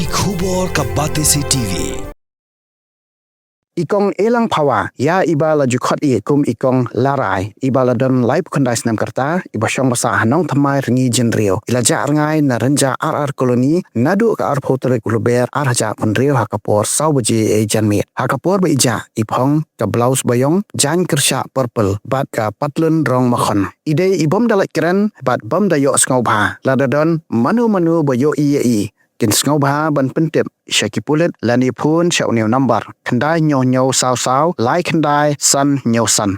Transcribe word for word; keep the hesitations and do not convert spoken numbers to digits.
Ki khubor ka Batesi TV. I kong Elang Phawa, ïa iba la ju khot ïa i kum i kong Larai, iba la don laiphew khyndai snem ka rta, iba shong basa ha Nongthymmai Rngijynriew, i la jah rngai na Rynjah R R Colony naduh ka arphew tarik u Lber ar hajar arphew hynriew ha ka por saw baje janmiet. Ha ka por ba i jah, i phong ka blouse baïong jaiñ kyrshah purple bad ka patlun rong makhon. I dei i bym da lait kren bad bym da ïoh sngewbha. Lada don mano mano ba ïohi ïa i, kin sngewbha ban pyntip sha ki pulit lane phone sha une u number khyndai hynñiew hynñiew saw saw lai khyndai san hynñiew san.